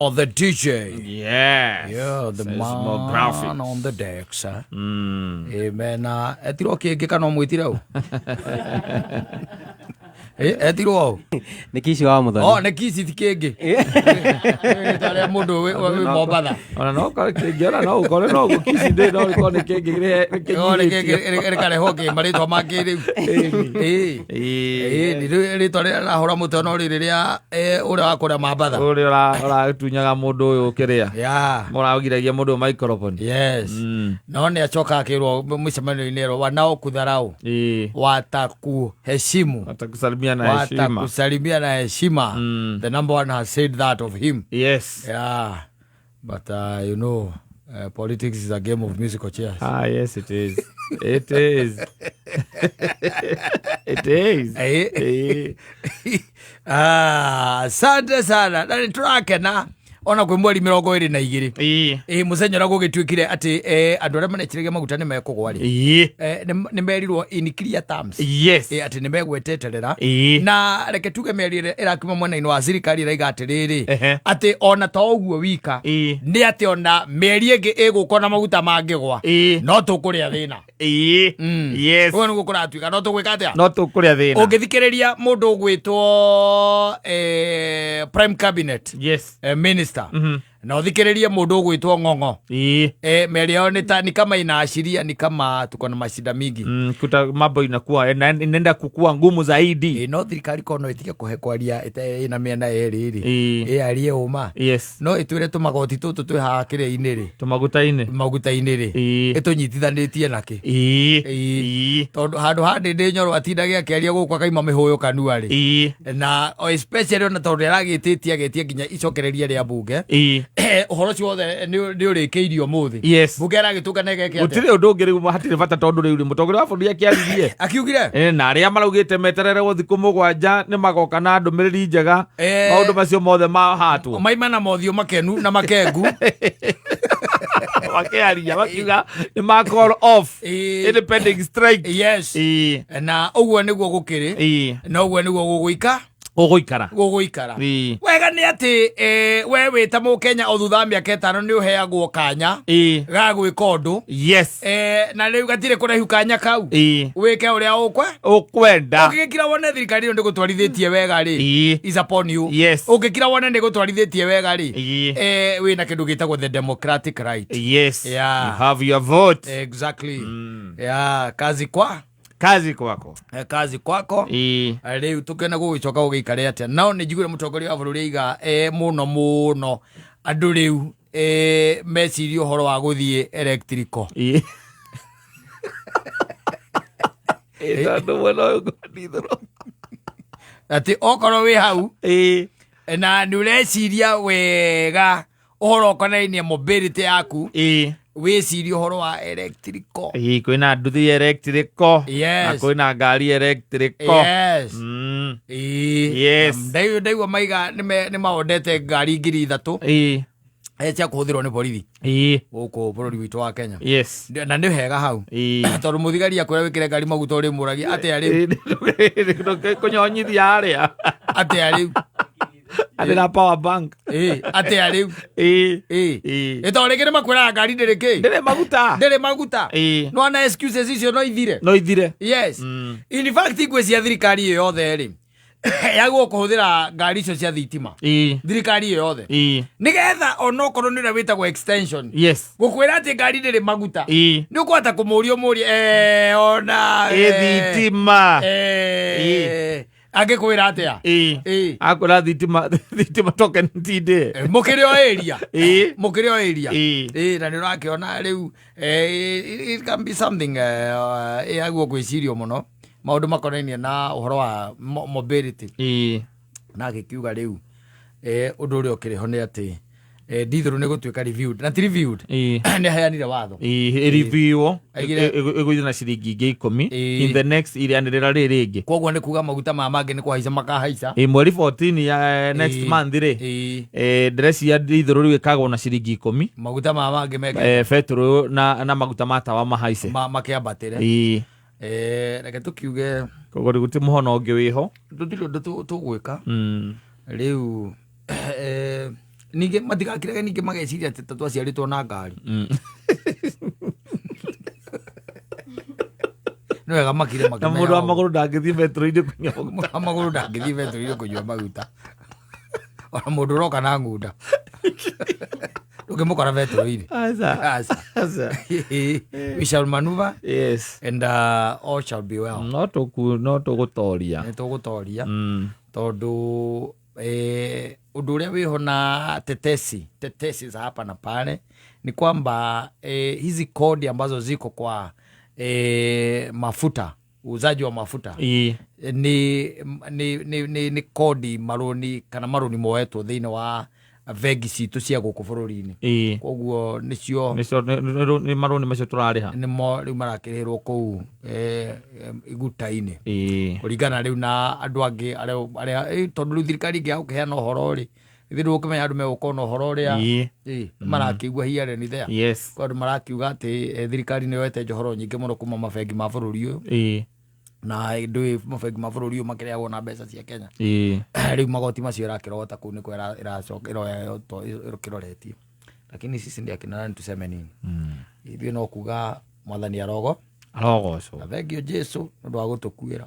Oh, the DJ. Yes. Yeah, the Seismographics. man on the decks. Eh? Amen. Na etirwo kĩngĩ kana ũmwĩtire ũ? Eh, etirwo ũ? Nä kici wa må Oh, nĩ kici ti kĩngĩ. Rĩtwa rĩa mũndũ wĩ Mombatha. Ona no korwo kĩngĩ ona no ũkore no ũguo kici ndĩ no ĩkorwo nĩ kĩngĩ Oh, nĩ kĩnyihĩtio. kĩngĩ rĩkarehwo kĩ marĩtwa mangĩ rĩu. Ĩĩ. Ĩĩ. Ĩĩ, nĩ rĩtwa rĩrĩa rĩrahũra mũtwe no rĩrĩ rĩa ũrĩa wa kũrĩa Mambatha. Ũrĩa ũratunyaga mũndũ ũyũ kĩrĩa. Yeah. Mũragiragia mũndũ ũyũ microphone. Yes. No nĩ acoka akĩrwo mũcemanio-inĩ erwo wanaokudharau Ĩĩ. watakuheshimu Watakusalimia na heshima. watakusalimia na heshima. The number one has said that of him. Yes. Yeah, but you know, politics is a game of musical chairs. Ah, yes, it is. It is. It is. Eh. Eh. Ah, asante sana na nä tå rakena ona kwä mweri 22. Ĩĩ. Ä må cenya å rä a gå gä tuä kire atä andå arä a maneciragia maguta nä mekågwa rä Ĩĩ. nä merirwo in clear terms Yes. atä nä megweteterera. Ĩĩ. Na reke tuge mĩario ĩrĩa ĩrakiuma mwena-inĩ wa thirikari ĩraiga atĩrĩrĩ, Ehe. atĩ ona to ũguo wika, Ĩĩ. nĩ atĩ ona mĩeri ĩngĩ ĩgũka na maguta mangĩgwa, Ĩĩ. no tũkũrĩa thĩna. Ĩĩ. Yes. Ũguo nĩguo kũratuĩka, no tũgwĩka atĩa? No tũkũrĩa thĩna. Ũngĩthikĩrĩria mũndũ ũgwĩtwo prime cabinet Yes. minister, na ũthikĩrĩrie mũndũ ũgwĩtwo Ng'ong'o, Ĩĩ. Mĩario yao nĩ ta ni kama inaashiria ni kama tuko na mashida mingi. Kuta mambo inakuwa inaenda kukua ngumu zaidi. Ĩ, no thirikari ko no ĩtige kũhe kwaria ĩna mĩena ĩrĩ rĩ, Ĩĩ. ĩarie ũma, Yes. no ĩtwĩre tũmagoti tũtũ twĩ haha kĩrĩa-inĩ rĩ, Tũmaguta-inĩ. maguta-inĩ rĩ, Ĩĩ. ĩtũnyitithanĩtie nakĩ. Ĩĩ. Ĩĩ. Ĩĩ. Tondũ handũ ha Ndĩndĩ Nyoro atindage akĩaria gũkũ akaima mĩhũyũ kanua rĩ, Ĩĩ. na o especially ona tondũ nĩaragĩtĩtie agetia nginya icokereria rĩa bunge, Ĩĩ. ũhoro ũcio wothe nĩ ũrĩkĩirio ũmũthĩ. Yes. Bunge aragĩtũngana ĩgeke atĩa? Gũtirĩ ũndũ ũngĩ rĩu hatirĩ bata tondũ rĩu rĩ mũtongoria wa bũrũri akĩaririe. Akiugire Na arĩa maraugĩte meterere thikũ 7 nĩ magoka na ndũmĩrĩri njega. Maũndũ macio mothe mahatwo. Maima na mothiũ makenu na makengu. Makĩaria makiuga nĩ ma call off independent strike. Yes. Ĩĩ. Na ũguo nĩguo gũkĩrĩ, Ĩĩ. na ũguo nĩguo gũgũika Ũgũikara. Gũgũikara. Ĩĩ. Wega nĩ atĩ we wĩ ta mũkenya o thutha wa mĩaka 5 nĩ ũheagwo kanya Ĩĩ. ga gwĩka ũndũ. Yes. Na rĩu gatirĩ kũraihu kanya kau, Ĩĩ. wĩke ũrĩa ũkwe Ũkwenda. Ũngĩgĩkira wone thirikari ĩyo ndĩgũtwarithĩtie wega rĩ, Ĩĩ. is upon you. Yes. Ũngĩkira wone ndĩgũtwarithĩtie wega rĩ, Ĩĩ. Wĩna kĩndũ gĩtagwo the democratic right. Yes. Yeah. You have your vote. Exactly. Yeah, kazi kwa Kazi kwako. Kazi kwako. Ĩĩ. Rĩu tũkĩona gũgĩcoka gũgĩikare atĩa. Nao nĩ njiguire mũtongoria wa bũrũri aiga mũno mũno andũ rĩu mecirie ũhoro wa gũthiĩ electrical. Ĩĩ. Ĩĩ, tondũ mwena ũyũ ngwandithũrwo. Atĩ okorwo wĩ hau Ĩĩ. na nĩ ũreciria wega ũhoro ũkonainie mobility yaku, Ĩĩ. wĩcirie ũhoro wa electrical. Ĩĩ, kwĩna nduthi electrical. Yes. Na kwĩna ngari electrical. Yes. Ĩĩ. Yes. Ndaigua maiga nĩ maondete ngari 3000 Ĩĩ. cia kũhũthĩrwo nĩ borithi Ĩĩ. gũkũ bũrũri witũ wa Kenya. Yes. Na nĩ hega hau, Ĩĩ. tondũ mũthigari akwĩra wĩkĩre ngari maguta ũrĩmũragia atĩa rĩu? Ĩĩ, kũnyonyithia harĩa. Atĩa rĩu? Arĩ na power bank. Ĩĩ, atĩa rĩu? Ĩĩ. Ĩĩ. Ĩĩ. Ĩ, tondũ rĩngĩ nĩ makwĩraga ngari ndĩrĩ kĩ, Ndĩrĩ maguta. ndĩrĩ maguta. Ĩĩ. No ana excuses icio no ithire. No ithire. Yes, in fact ngwĩciria thirikari ĩyo yothe rĩ yagwo kũhũthĩra ngari icio cia thitima, Ĩĩ. thirikari ĩyo yothe, Ĩĩ. nĩgetha onokorwo nĩ ũrĩa wĩtagwo extension, Yes. gũkwĩra atĩ ngari ndĩrĩ maguta, Ĩĩ. nĩ ũkũhota kũmũria ũmũrie ona Ĩ thitima. Angĩkwĩra atĩa? Ĩĩ. Ĩĩ. Akwĩra thitima thitima token ti ndĩ. Mũkĩrĩ o area. Ĩĩ. Mũkĩrĩ o area. Ĩĩ. Ĩĩ, na nĩ ũrakĩona rĩu it can be something ĩagwo gwĩcirio mũno maũndũ makonainie na ũhoro wa mobility. Ĩĩ. Na agĩkiuga rĩu ũndũ ũrĩa ũkĩrĩ ho nĩ atĩ ndithũrũ nĩ gũtuĩka reviewed na ti reviewed, Ĩĩ. nĩ aheanire watho. Ĩĩ, ĩriviwo. Aigire- Ĩgũithio na ciringi ingĩ 10 Ĩĩ. in the next ĩrĩanĩrĩra rĩ rĩngĩ. Koguo nĩ kuga maguta ma mangĩ nĩ kũhaica makahaica. Ĩĩ, mweri 14 ya next month rĩ, Ĩĩ. Ndĩreciria ndithũrũ rĩu ĩkagwo na ciringi 10. Maguta ma mangĩ meke Betũrũ na maguta ma tawa mahaice. Makĩambatĩre. Ĩĩ. Reke tũkiuge Koguo rĩu gũtirĩ mũhono ũngĩ wĩho. Tũtirĩ ũndũ tũgwĩka. Rĩu Ningĩ matigakirage, ningĩ mageciria atĩ ta twaciarĩtwo na ngari. Nĩ wega makire Na mũndũ wa makĩmenyaga. Magũrũ ndangĩthiĩ metro-inĩ kũnyua maguta. Mũndũ wa magũrũ ndangĩthiĩ betũrũ-inĩ kũnyua maguta, ona mũndũ ũroka na ng'unda ndũngĩmũkora betũrũ-inĩ. Aca. Aca. Aca. We shall maneuver and all shall be well. No tũgũtoria. Nĩ tũgũtoria tondũ ũndũ ũrĩa wĩho na tetesi za hapa na pale ni kwamba hizi kodi ambazo ziko kwa mafuta, uuzaji wa mafuta, nĩ kodi, marũni kana marũni moetwo thĩinĩ wa bengi citũ cia gũkũ bũrũri-inĩ. Koguo nĩcio Nĩcio nĩ marũni macio tũrarĩha. Nĩmo rĩu marakĩrĩhĩrwo kũu iguta-inĩ kũringana rĩu na andũ angĩ arĩa tondũ rĩu thirikari ĩngĩ gũkĩheana ũhoro rĩ, ithuĩ ndũgũkĩmenya andũ megũkorwo na ũhoro ũrĩa marakĩigua here and there. Kwa andũ marakiuga atĩ thirikari nĩ yoete njohoro nyingĩ mũno kuma mabengi ma bũrũri ũyũ na ndũĩ mabengi ma bũrũri ũyũ makĩrĩhagwo na mbeca cia Kenya. Rĩu magoti macio ĩrakĩrogota kũu nĩkuo ĩracoka ĩroya ĩkĩroretie, lakini sisi ndiĩ akina nani tuseme nini? Ithuĩ no kuga Mwathani arogo Arogocwo. Na thengio Jesu nĩ ũndũ wa gũtũkuĩra.